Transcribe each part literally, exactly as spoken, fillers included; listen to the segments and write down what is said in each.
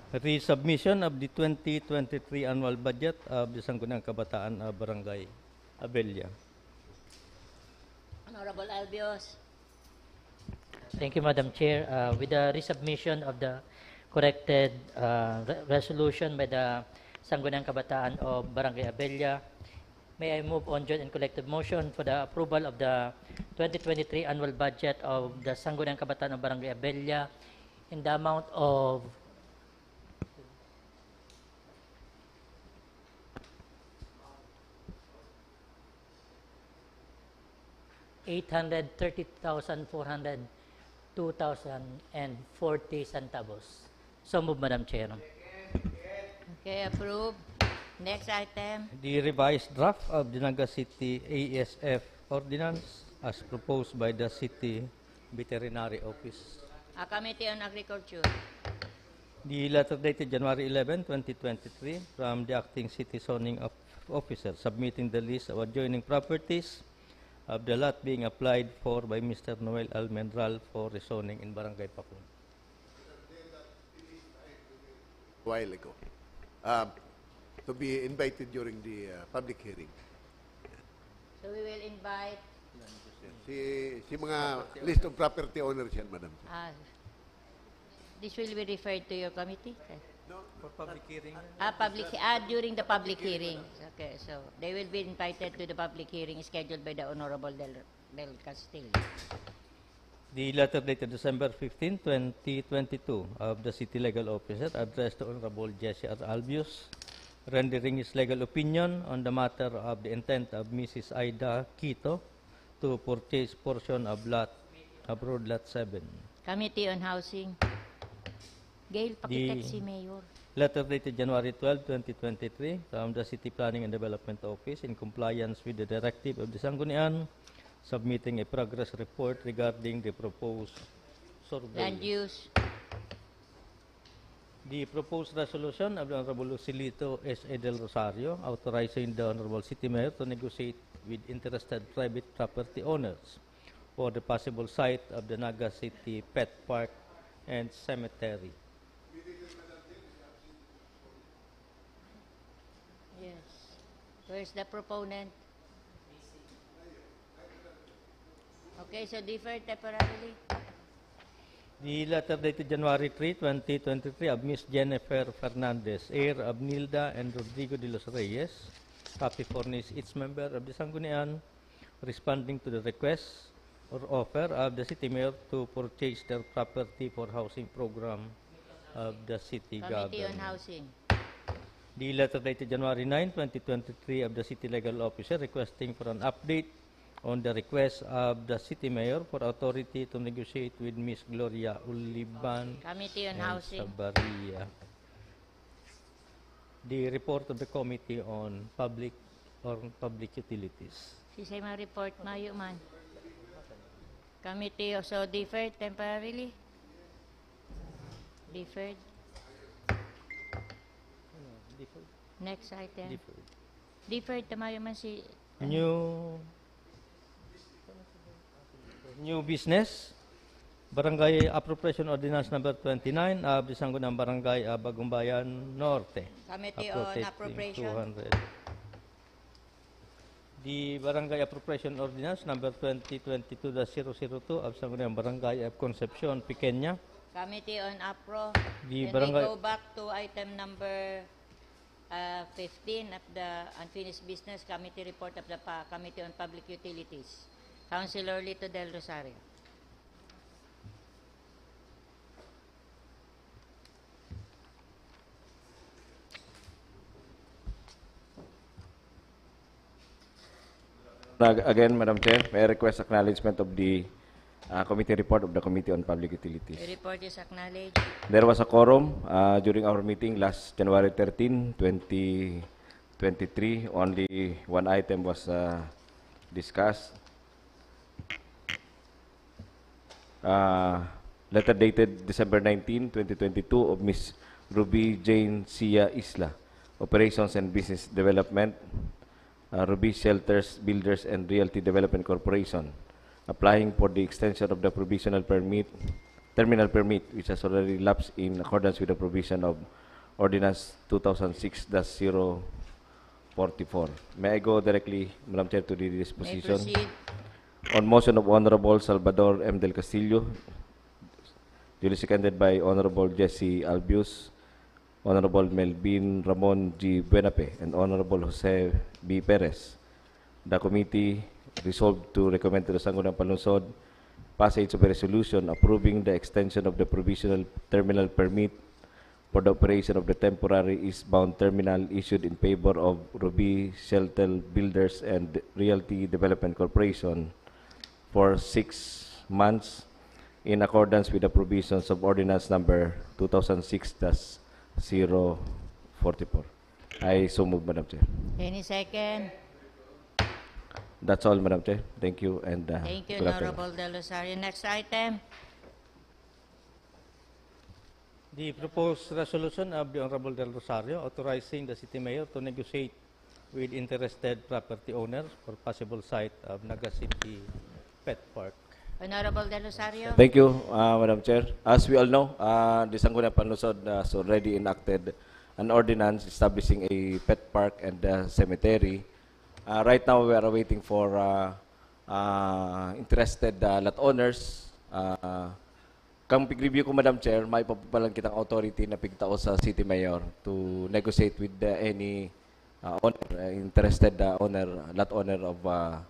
Resubmission of the twenty twenty-three annual budget of the Sangguniang Kabataan of Barangay Abella. Honorable Albios. Thank you, Madam Chair. Uh, with the resubmission of the corrected uh, re- resolution by the Sangguniang Kabataan of Barangay Abella, may I move on joint and collective motion for the approval of the twenty twenty-three annual budget of the Sangguniang Kabataan of Barangay Abella in the amount of eight hundred thirty thousand four hundred two thousand and forty centavos. So move, Madam Chair. Okay, approve. Next item. The revised draft of the Naga City A S F ordinance as proposed by the City Veterinary Office. A Committee on Agriculture. The letter dated January eleven, twenty twenty-three, from the acting city zoning of- officer submitting the list of adjoining properties of the lot being applied for by Mister Noel Almendral for rezoning in Barangay Pacon. while ago, um, to be invited during the uh, public hearing. So we will invite, Si, si mga list of property owners yan, Madam Chair. uh, this will be referred to your committee? For public hearing? Ah, public, ah, during the public hearing. Okay, so they will be invited to the public hearing scheduled by the Honorable Del, Del Castillo. The letter dated December fifteen, twenty twenty-two, of the City Legal Officer addressed to Honorable Jesse R. Albius, rendering his legal opinion on the matter of the intent of Missus Aida Quito to purchase portion of lot, Abroad Lot seven. Committee on Housing. Gail, pakitext Di- si Mayor. Letter dated January twelve, twenty twenty-three, from the City Planning and Development Office in compliance with the directive of the Sanggunian, submitting a progress report regarding the proposed survey. Land use. The proposed resolution of the Honorable Joselito S. A. Del Rosario authorizing the Honorable City Mayor to negotiate with interested private property owners for the possible site of the Naga City Pet Park and Cemetery. Yes. Where's the proponent? Okay, so defer temporarily. The letter dated January three, twenty twenty-three, of Miss Jennifer Fernandez, heir of Nilda and Rodrigo de los Reyes, copy furnished each member of the Sanggunian, responding to the request or offer of the City Mayor to purchase their property for housing program of the city Committee on government. Housing. The letter dated January nine, twenty twenty-three, of the City Legal Officer requesting for an update on the request of the City Mayor for authority to negotiate with Miss Gloria Uliban Committee on and Housing. Sabaria. The report of the Committee on Public or Public Utilities. Sisay ma-report, mayo man. Committee also deferred temporarily. Deferred. Next item. Deferred. Deferred, tamayo man si... New New business, Barangay Appropriation Ordinance Number twenty-nine of the Sangguniang Barangay of Bagumbayan Norte. Committee on Appropriating Appropriation. two hundred. The Barangay Appropriation Ordinance Number twenty twenty-two dash zero zero two of Sangguniang Barangay of Concepcion, Pequeña. Committee on Apro. The And barangay- we go back to item number uh, fifteen of the Unfinished Business Committee Report of the pa- Committee on Public Utilities. Councilor Lito Del Rosario. Nag- Again, Madam Chair, may I request acknowledgement of the uh, committee report of the Committee on Public Utilities. The report is acknowledged. There was a quorum uh, during our meeting last January thirteen, twenty twenty-three. Only one item was uh, discussed. Uh, letter dated December nineteen, twenty twenty-two, of Miss Ruby Jane Sia Isla, Operations and Business Development, uh, Ruby Shelters Builders and Realty Development Corporation, applying for the extension of the provisional permit terminal permit, which has already lapsed in accordance with the provision of Ordinance two thousand six dash zero forty-four. May I go directly, Madam Chair, to the May disposition? Proceed. On motion of Honorable Salvador M. Del Castillo, duly seconded by Honorable Jesse Albius, Honorable Melvin Ramon G. Buenape, and Honorable Jose B. Perez, the committee resolved to recommend to the Sangguniang Panlungsod passage of a resolution approving the extension of the provisional terminal permit for the operation of the temporary eastbound terminal issued in favor of Ruby Sheltel Builders and Realty Development Corporation for six months in accordance with the provisions of Ordinance Number two thousand six dash zero forty-four. I so move, Madam Chair. Any second? That's all, Madam Chair. Thank you and, uh, Thank you, good afternoon. Honorable Del Rosario. Next item. The proposed resolution of the Honorable Del Rosario authorizing the city mayor to negotiate with interested property owners for possible site of Naga City Pet Park. Honorable Del Rosario. Thank you, uh, Madam Chair. As we all know, uh, the Sangguniang Panlungsod has already enacted an ordinance establishing a pet park and, uh, cemetery. Uh, right now, we are waiting for, uh, uh, interested, uh, lot owners. Uh, kan pag-review ko, Madam Chair, may pa lang kitang authority na pigtao sa City Mayor to negotiate with, uh, any, uh, owner, uh, interested, uh, owner, lot owner of, uh,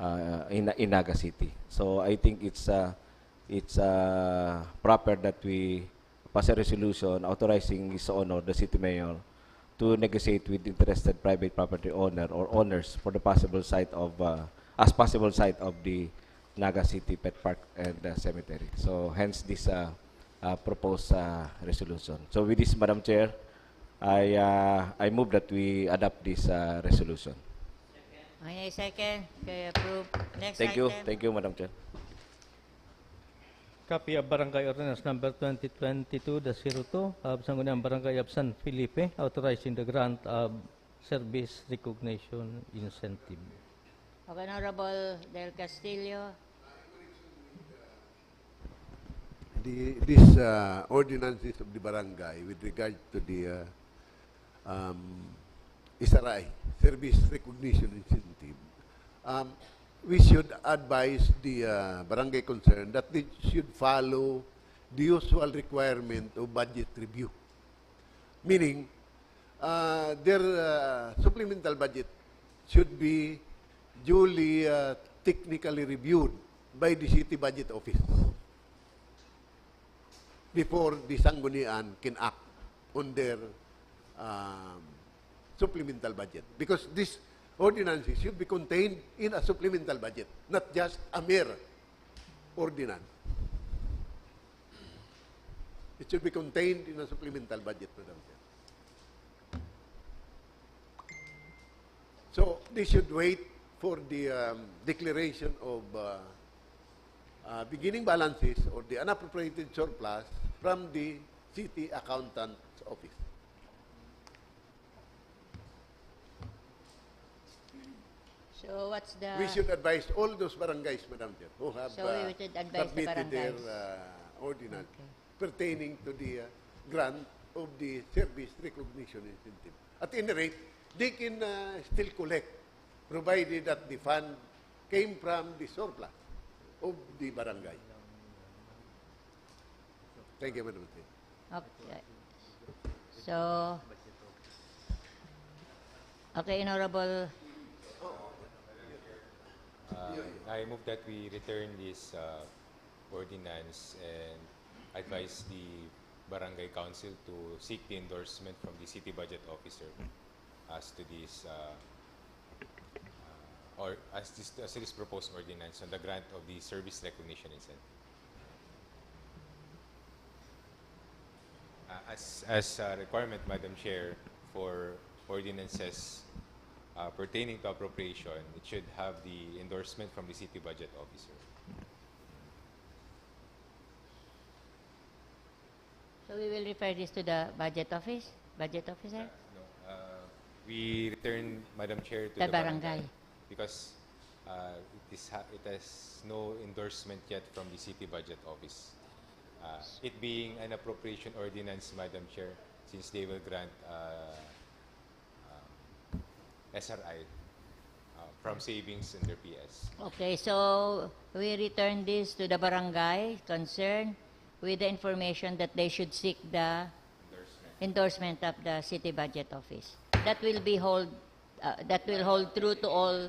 uh, in, in Naga City. So, I think it's, uh, it's, uh, proper that we pass a resolution authorizing His Honor, the City Mayor, to negotiate with interested private property owner or owners for the possible site of, uh, as possible site of the Naga City Pet Park and, uh, Cemetery. So, hence this, uh, uh, proposed, uh, resolution. So, with this, Madam Chair, I, uh, I move that we adopt this, uh, resolution. Okay, second. Okay, approve. Next Thank you. item. Thank you, Madam Chair. Copy of Barangay Ordinance Number twenty twenty-two dash zero two of Sangguniang Barangay of San Felipe, authorizing the grant of service recognition incentive. Okay, Honorable Del Castillo. The, this, uh, ordinances of the barangay with regard to the, uh, um, S R I, Service Recognition Incentive, um, we should advise the, uh, barangay concerned that they should follow the usual requirement of budget review. Meaning, uh, their, uh, supplemental budget should be duly, uh, technically reviewed by the city budget office before the Sanggunian can act on their, um, supplemental budget. Because these ordinances should be contained in a supplemental budget, not just a mere ordinance. It should be contained in a supplemental budget, Madam Chair. So, they should wait for the, um, declaration of, uh, uh, beginning balances or the unappropriated surplus from the city accountant's office. So, what's the We should advise all those barangays, Madam Chair, who have, So, we uh, should advise the submitted their, barangays. uh, ordinance Okay. pertaining to the, uh, grant of the service recognition incentive. At any rate, they can, uh, still collect, provided that the fund came from the surplus of the barangay. Thank you, Madam Chair. Okay. So, okay, Honorable. Uh, I move that we return this, uh, ordinance and advise the barangay council to seek the endorsement from the city budget officer as to this, uh, uh, or as this, as to this proposed ordinance on the grant of the service recognition incentive. Uh, as, as a requirement, Madam Chair, for ordinances, uh, pertaining to appropriation, it should have the endorsement from the city budget officer. So we will refer this to the budget office, budget officer? Uh, no. Uh, we return, Madam Chair, to The the barangay. barangay because, uh, it is ha-, it has no endorsement yet from the city budget office. Uh, Uh, it being an appropriation ordinance, Madam Chair, since they will grant uh, um, S R I uh, from savings in their P S. Okay, so we return this to the barangay concerned with the information that they should seek the endorsement of the city budget office. That will be hold uh, that will hold true to all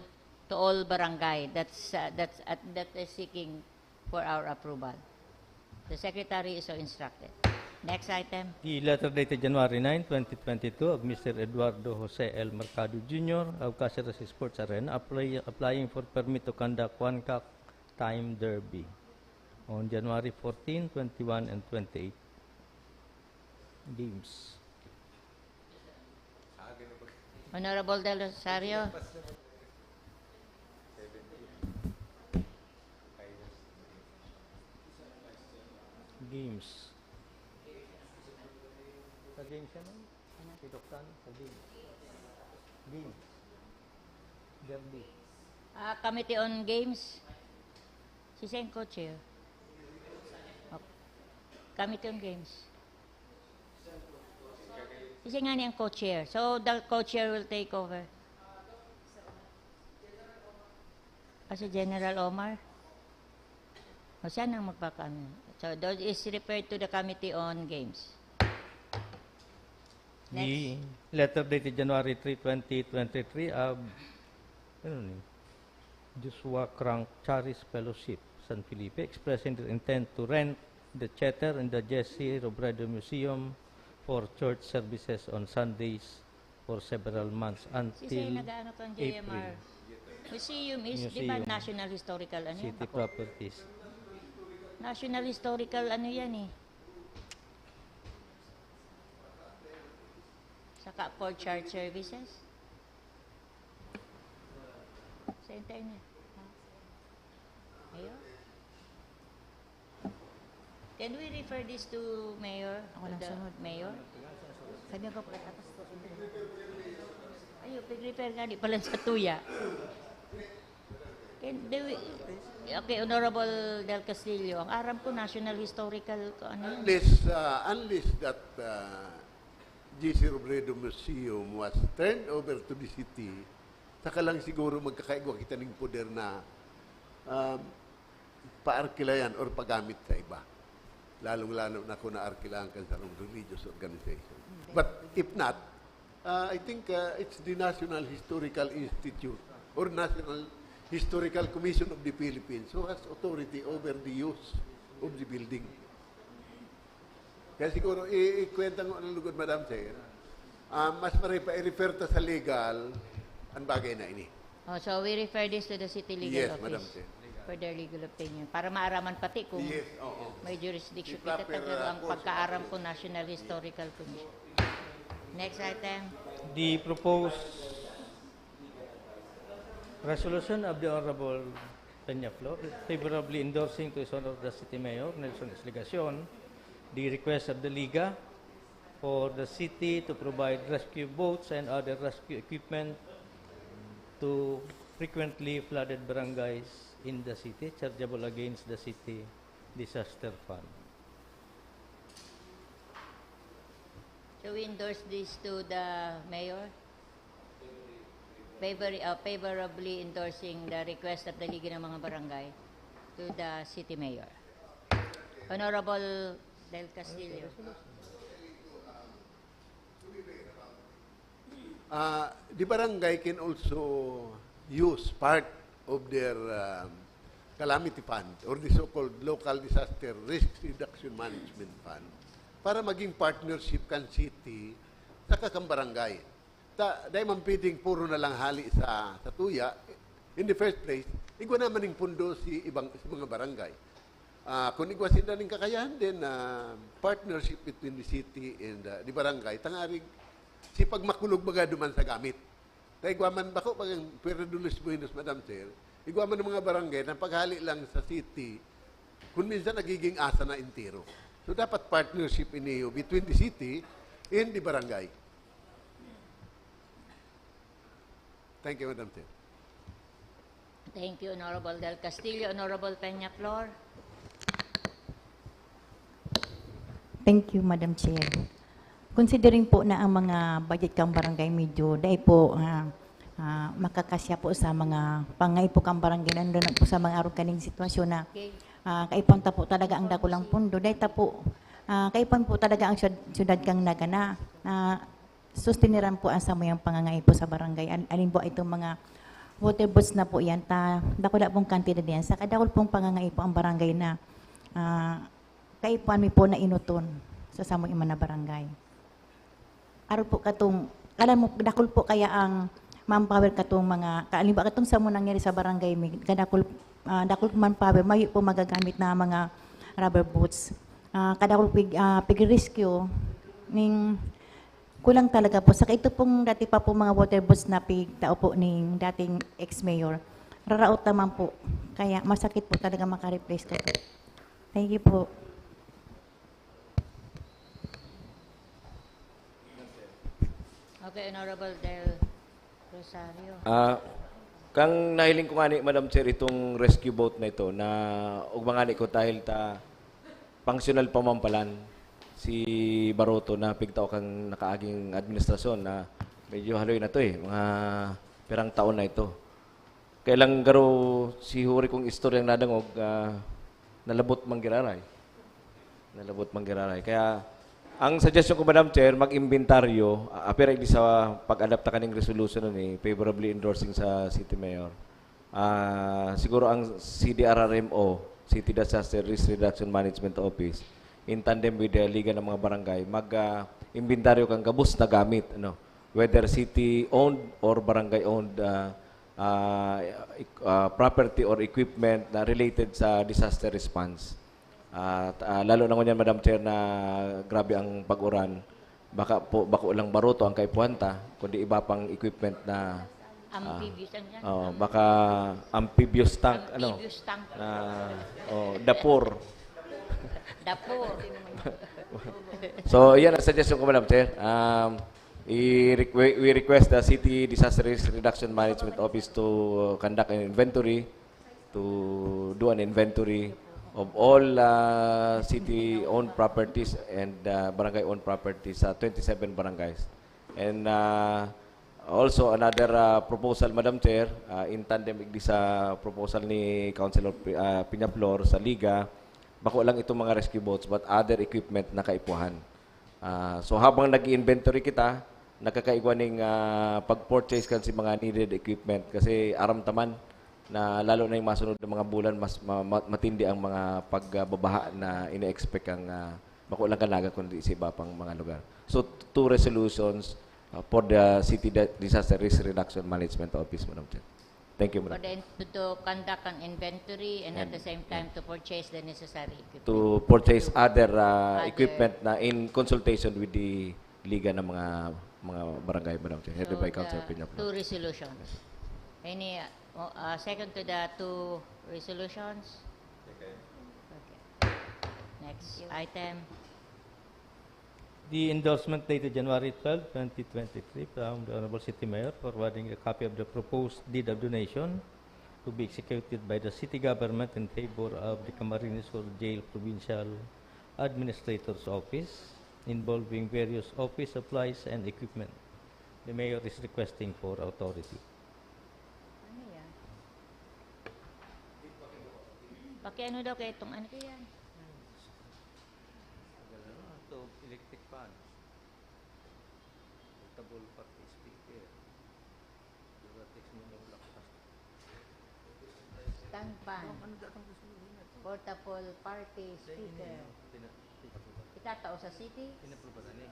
to all barangay that's uh, that's uh, that is seeking for our approval. The secretary is so instructed. Next item. The letter dated January nine, twenty twenty-two, of Mister Eduardo Jose L. Mercado Junior of Caceres Sports Arena, apply, applying for permit to conduct one cock time derby on January fourteen, twenty-one, and twenty-eight games. Honorable Del Rosario. Games. Sa games yan, no? Titok sa ano? Sa games. Games. Derby. Ah, Committee on Games. Si Sen co-chair. Okay. Committee on Games. Kasi nga niyang co-chair. So, the co-chair will take over. Kasi General Omar. O siya nang magpapano. So, those is referred to the Committee on Games. The letter dated January three, twenty twenty-three of ano ni? Joshua Crank Charis Fellowship, San Felipe, expressing their intent to rent the Cheter in the Jesse Robredo Museum for church services on Sundays for several months Kasi until nag-ano kang J M R. April. Museum is, di ba, Museum. National Historical ano yan? City properties. National Historical ano yan eh. Saka for church services. Sa internet. Ha? Ayun. Can we refer this to Mayor? Ako lang The sunod. Mayor? Sabi ko, tapos po, Ayun, pag-refer nga, di pala sa tuya. Can, do we, okay, Honorable Del Castillo, ang aram ko, National Historical, ano yun? Unless, uh, unless that uh, J C Robredo Museum was turned over to the city, saka lang siguro magkakaigwa kita ning poder na um, paarkilayan or pagamit sa iba. Lalong-lalo na kung naarkilahan kan sarong religious organization. But if not, uh, I think uh, it's the National Historical Institute or National Historical Commission of the Philippines who has authority over the use of the building. Kaya siguro, i- ikwenta ko ng lugod, Madam Chair, ah, mas maray pa i-refer ta sa legal ang bagay na ini. Oh, so we refer this to the City Legal Yes, Office Madam Chair. For their legal opinion. Para maaraman pati kung Yes, oo. may jurisdiction. May proper, Kita talaga uh, ang course. Pagkaaram ko, National Historical Commission. Next item. The proposed resolution of the Honorable Peñaflor favorably endorsing to his honor the City Mayor, Nelson S. Legacion, the request of the Liga for the city to provide rescue boats and other rescue equipment to frequently flooded barangays in the city, chargeable against the city disaster fund. So we endorse this to the mayor? Favor, uh, favorably endorsing the request of the Liga ng mga Barangay to the city mayor. Honorable Del Castillo. Uh, the barangay can also use part of their um, calamity fund or the so-called local disaster risk reduction management fund para maging partnership kan city sa kakang barangay. Ta, dahil man pwedeng puro na lang hali sa, sa tuya, in the first place, igwa naman ning pundo si, ibang, si mga barangay. Ah, kung igwa sinda ning kakayahan, then ah, partnership between the city and ah, the barangay, tangarig si pagmakulog baga duman sa gamit. Ta igwa man bako, bagang Puerto de los Buenos, Madam Chair, igwa man ng mga barangay na paghali lang sa city, kung minsan nagiging asa na entero. So dapat partnership iniyo between the city and the barangay. Thank you, Madam Chair. Thank you, Honorable Del Castillo. Honorable Peñaflor. Thank you, Madam Chair. Considering po na ang mga budget kang barangay medyo dai po, ah, ah, makakasya po sa mga pangaipo kang barangay, nandun na po sa mga arog kaning sitwasyon na, Okay. ah, kaipuhan ta po talaga ang dakulang pundo. Dai ta po, ah, kaipuhan po talaga ang syud-, syudad kang Naga na, ah, sustiniran po ang samuyang pangangaipo sa barangay. Al-, alimbawa, itong mga water boots na po yan, ta, dakula pong kantidad yan. Sa kadakul pong pangangaipo ang barangay na, ah, kaipuhan mi po na inuton sa samong iman na barangay. Aro po katong, alam mo, dakul po kaya ang manpower katong mga, kalimbawa katong samo nangyari sa barangay mi, kadakul, ah, dakul manpower, mayo po magagamit na mga rubber boots. Ah, kadakul pig-, ah, pig-rescue, ning kulang talaga po. Saka ito pong dati pa po mga water boots na pigtao po ning dating ex-mayor, raraot naman po. Kaya masakit po talaga maka-replace ko po. Thank you po. Okay, Honorable Del Rosario. Ah, kang nahiling ko ngani, Madam Chair, itong rescue boat na ito na ugma ngani ko dahil ta functional pa man palan si Baroto na pigtao kang nakaaging administrasyon na medyo haloy na to eh, mga pirang taon na ito. Kaya lang garo si huri kong istoryang nadangog, ah, nalabot man giraray. Nalabot man giraray. Kaya, ang suggestion ko, Madam Chair, mag-imbentaryo, ah, apira igdi sa pag-adapt ta kaning resolution na ni, favorably endorsing sa City Mayor. Ah, siguro ang C D R R M O, City Disaster Risk Reduction Management Office, in tandem with the Liga ng mga Barangay, mag, ah, imbentaryo kang gabos na gamit, ano, whether city-owned or barangay-owned, ah, ah, ik-, ah, property or equipment na related sa disaster response. At, ah, lalo na ngunyan, Madam Chair, na grabe ang pag-uran, baka po, bako lang Baroto ang kaipuhan ta, kundi iba pang equipment na, ah, Amphibious ang yan. Oo, Am- baka amphibious tank, ano? Amphibious tank. Na, oh, dapur. Dapur. So, yan ang suggestion ko, Madam Chair. Um, i-requ-, we request the City Disaster Risk Reduction Management Office to conduct an inventory, to do an inventory of all, uh, city-owned properties and, uh, barangay-owned properties sa twenty-seven barangays. And, uh, also another, uh, proposal, Madam Chair, uh, in tandem igdi sa proposal ni Councilor Pi-, uh, Peñaflor sa Liga, bako lang itong mga rescue boats but other equipment na kaipuhan. Ah, so, habang nag-i-inventory kita, nakakaigwa ning, ah, pag-purchase kan si mga needed equipment kasi aram ta man na lalo na yung masunod na mga bulan, mas ma-, ma-, matindi ang mga pagbabaha na ine-expect ang, ah, bako lang kan Naga kundi sa iba pang mga lugar. So, two resolutions, ah, for the City Di-, Disaster Risk Reduction Management Office, Madam Chair. Thank you, Madam. For the in-, to, to conduct an inventory and at And, the same time yeah. to purchase the necessary equipment. To purchase To other, uh, other equipment na in consultation with the Liga ng mga, mga Barangay, Madam Chair, headed So, by Councilor the Peñaflor. Two resolutions. Yes. Any, uh, mo-, uh, second to the two resolutions? Second. Okay. Next item. The endorsement dated January twelve, twenty twenty-three, from the Honorable City Mayor, forwarding a copy of the proposed deed of donation to be executed by the city government in favor of the Camarines Sur Jail Provincial Administrator's Office, involving various office supplies and equipment. The mayor is requesting for authority. Ano yan? Pakiano daw kay itong ano yan? Ito, electric fan. Portable party speaker. Duratex monoblock pa. Stand fan. Ano datang gusto mo yun? Portable party Dahil speaker. Ini, pina-, pina-, Itatao sa city? Pinaproba na ni.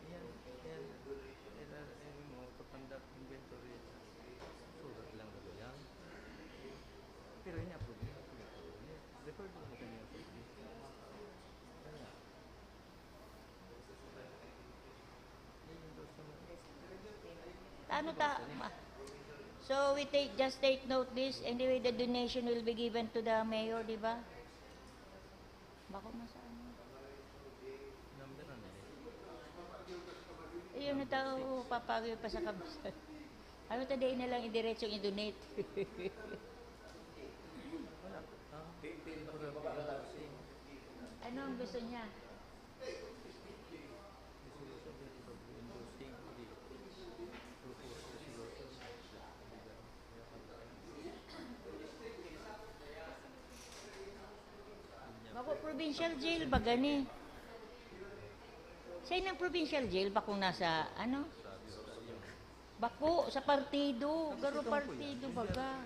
Yan, yan. Yan, yan mo, to conduct inventory. Surat lang na yan. Pero ini approve niya. Refer ko na kanya. Ano ta, ma-, so we take, just take note this, anyway, the donation will be given to the mayor, di ba? Bako man sa ano. Iyon na tao, papagayo pa sa kabsat. Ano ta, di na lang idiretsong i-donate? Wala. Ah, temporary. Ano ang gusto niya? Bako provincial jail ba gani? Sa inang provincial jail ba kung nasa, ano? Bako, sa partido. Garo partido baga.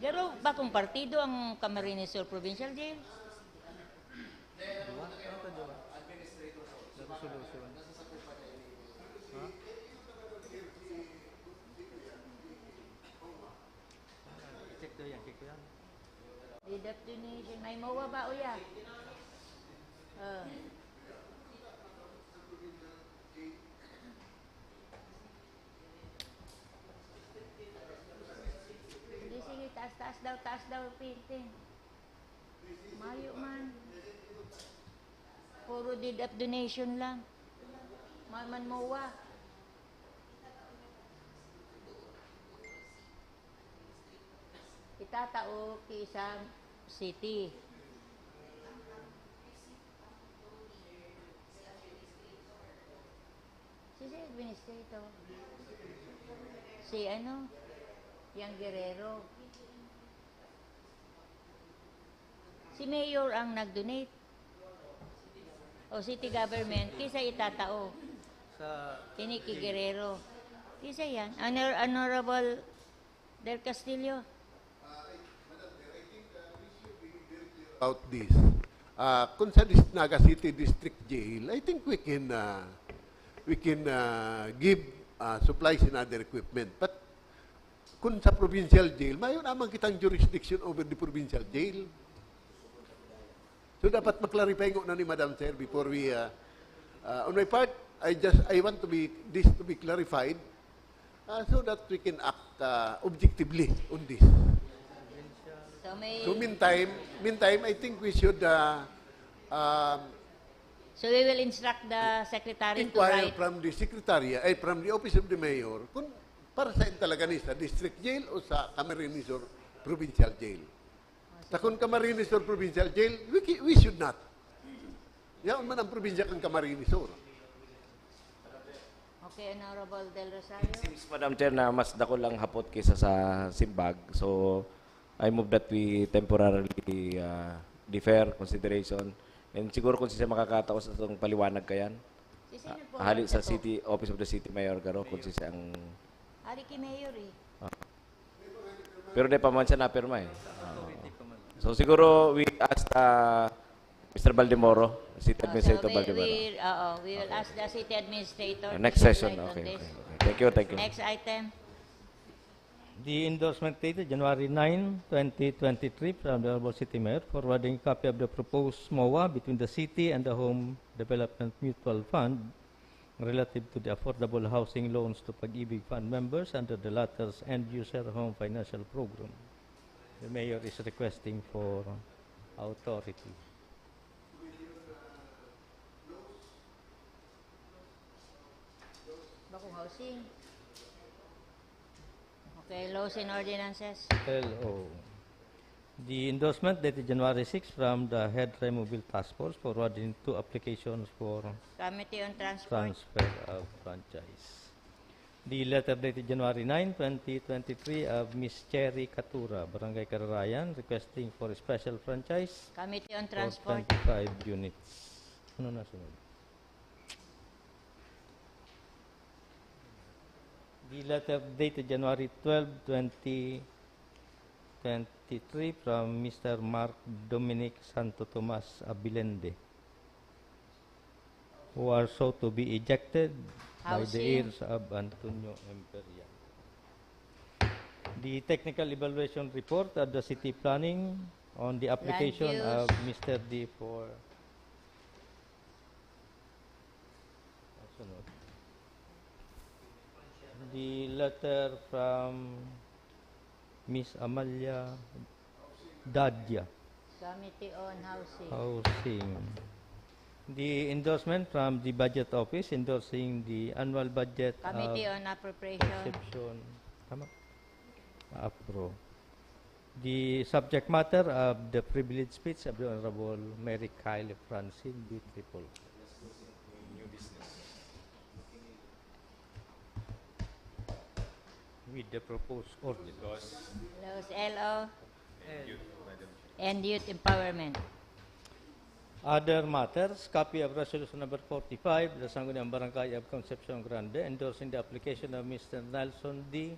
Garo, bakong partido ang Camarines Sur Provincial Jail? Diba? Ano to, diba? Sa resolution. Ha? I-check daw yan, check ko yan. Deed of donation. May MOA ba, uya? Oh. Hindi, sige, taas-taas daw, taas daw, painting. Mayo man. Puro deed of donation lang. Mayo man MOA. Itatao ki sa city. Si, si administrator. Si ano? Yang Guerrero. Si mayor ang nag-donate. O city government, kisa itatao. Sa Tini ki Guerrero. Kisa yan. Honor-, Honorable Del Castillo. About this. Ah, kung sa dis-, Naga City District Jail, I think we can, ah, we can, ah, give, ah, supplies and other equipment. But kung sa provincial jail, mayo naman kitang jurisdiction over the provincial jail. So dapat ma-clarify ngona ni Madam Chair before we, ah, ah, on my part, I just, I want to be, this to be clarified, ah, so that we can act, ah, objectively on this. So may So meantime, meantime, I think we should, ah, um, So we will instruct the secretary to inquire write. From the secretary, ay, from the office of the mayor, kung para saan talaga ni, sa district jail o sa Camarines Sur Provincial Jail. Sa kung Camarines Sur Provincial Jail, we, ki- we should not. Yaon man ang probinsya kan Camarines Sur. Okay, Honorable Del Rosario. Seems, Madam Chair, na mas dakul ang hapot kaysa sa simbag. So, I move that we temporarily uh, defer consideration. And siguro kung siya makakataos itong paliwanag kayan, Si Senator hali sa Roberto. City, Office of the City Mayor, garo, kung siya ang... Hali ki Mayor eh. Pero di pa man siya napirma eh. Oo. So siguro we ask uh, Mister Baldemoro, City Oh, Administrator so we, Baldemoro. we, oo, we will ask the city administrator Uh, to next shed session. light on Okay, this. okay, okay. Thank you, thank you. Next item. The endorsement dated January nine, twenty twenty-three from the Honorable City Mayor forwarding copy of the proposed MOA between the city and the Home Development Mutual Fund relative to the affordable housing loans to Pag-ibig Fund members under the latter's End User Home Financial Program. The Mayor is requesting for authority. Bakong housing. Okay, laws and ordinances. L O. The endorsement dated January six from the Head Removil Task Force forwarding two applications for Committee on Transport. Transfer of Franchise. The letter dated January nine, twenty twenty-three of Miss Cherry Katura, Barangay Kararayan, requesting for a special franchise Committee on for Transport. twenty-five units. Ano na sunod? The letter dated January twelve, twenty twenty-three from Mister Mark Dominic Santo Tomas Abilende, who are sought to be ejected by the Housing. Heirs of Antonio Emperia. The technical evaluation report of the city planning on the application use. Of Mister D for Sunod. The letter from Miss Amalia Dadia. Committee on Housing. Housing. The endorsement from the Budget Office endorsing the annual budget Committee of on Appropriation. Perception. Tama? Apro. The subject matter of the privilege speech of the Honorable Mary Kyle Francine B. Triple. New business. With the proposed ordinance. Because Los L O and youth, Madam Chair. and youth empowerment. Other matters, copy of Resolution Number forty-five, the Sangguniang Barangay of Concepcion Grande endorsing the application of Mister Nelson D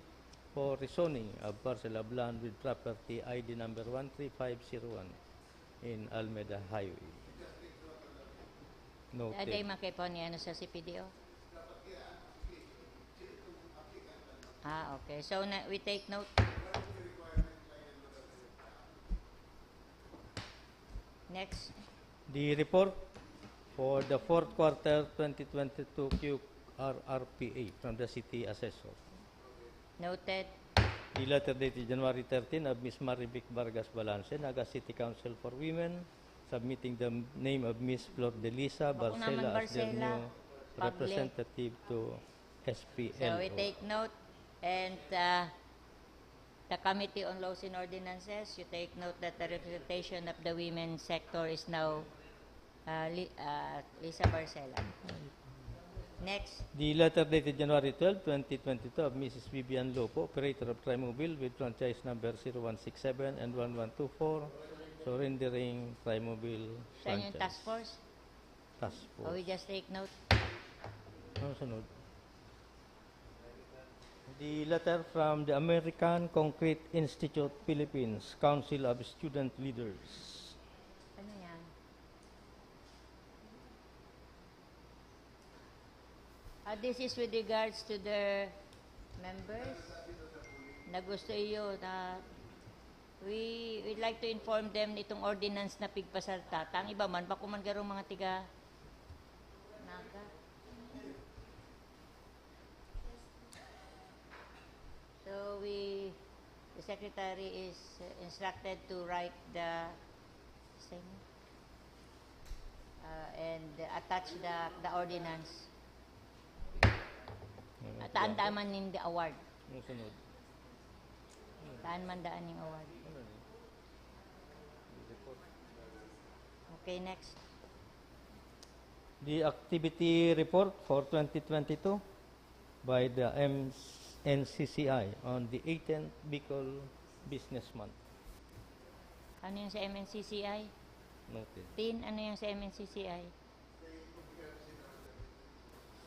for rezoning of parcel of land with property I D number one three five zero one in Almeda Highway. Aday Noted. Makipon ni ano sa C P D O? Ah, okay. So, na, we take note. Next. The report for the fourth quarter twenty twenty-two Q R R P A from the city assessor. Noted. The letter dated January thirteen of Miss Marivic Vargas Balance, Naga City Council for Women, submitting the name of Miss Flor Delisa Bako naman Barcela as their Barcela. new Pable. Representative to S P L. So, we take note. And uh, the Committee on Laws and Ordinances, you take note that the representation of the women sector is now uh, Li- uh, Lisa Barcela. Next. The letter dated January twelve, twenty twenty-two of Missus Vivian Lopo, operator of Trimobile with franchise number zero one six seven and one one two four, surrendering Trimobile Saan yung franchise. Task force? Task Oh, we force. Just take note. Ano sunod? The letter from the American Concrete Institute Philippines, Council of Student Leaders. Ano yan? Ah, this is with regards to their members na gusto iyo na we would like to inform them nitong ordinance na pigpasar ta. Ang iba man, bako man garong mga tiga Naga. So we, the secretary is uh, instructed to write the same, uh, and attach the the ordinance. At taandaman nin the award. Yung sunod. Taan man daan yung award. Ano ni? Report. Okay, next. The activity report for twenty twenty-two by the M- N C C I on the eighteenth Bicol Business Month. Ano yung sa M N C C I? Noted. Tin, ano yung sa M N C C I?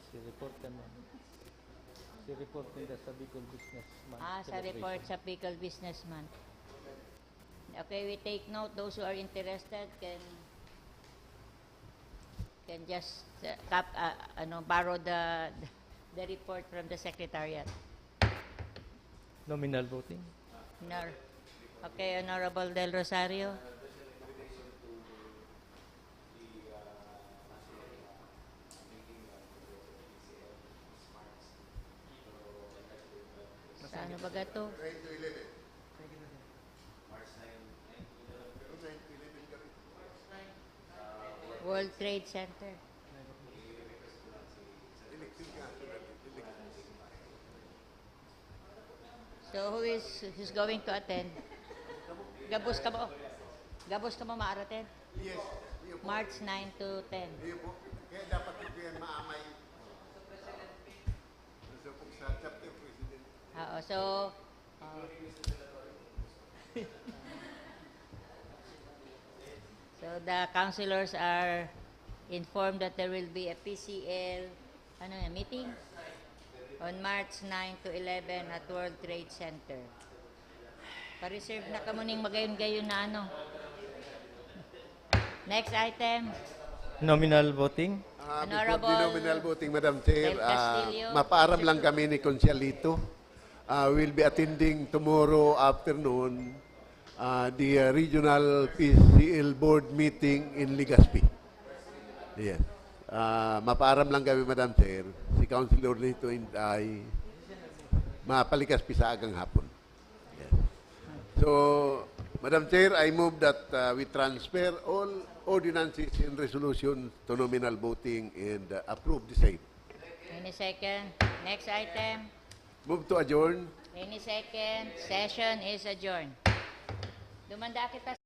Si report naman. Si report nila sa Bicol Business Month. Ah, sa Celebration. Report sa Bicol Business Month. Okay, we take note. Those who are interested can can just uh, cap, uh, ano, borrow the the report from the secretariat. Nominal voting. Honor- okay, Honorable Del Rosario. Sa ano ba gato? World Trade Center. So who is who's going to attend? Gabos ka ba? Gabos ka ba maaraten? Yes, iyo po. March nine to ten. Iyo po. Kaya dapat po yan maamay. Gusto po sa chapter president. Oo, so uh, So the councilors are informed that there will be a P C L ano yan, meeting on March nine to eleven at World Trade Center. Pa-reserve na kamo ning magayon-gayon na ano. Next item. Nominal voting. Ah, Honorable before the nominal voting, Madam Chair, Del ah, Castillo. Mapaaram lang kami ni Consialito. Ah, we'll be attending tomorrow afternoon ah, the ah, regional P C L board meeting in Legazpi. Yes. Ah, mapaaram lang kami, Madam Chair. Si Councilor Lito and I, mapalikas pi sa agang hapon. Yes. So, Madam Chair, I move that ah, we transfer all ordinances and resolutions to nominal voting and ah, approve the same. Any second? Next item. Move to adjourn. Any second? Session is adjourned. Dumanda kita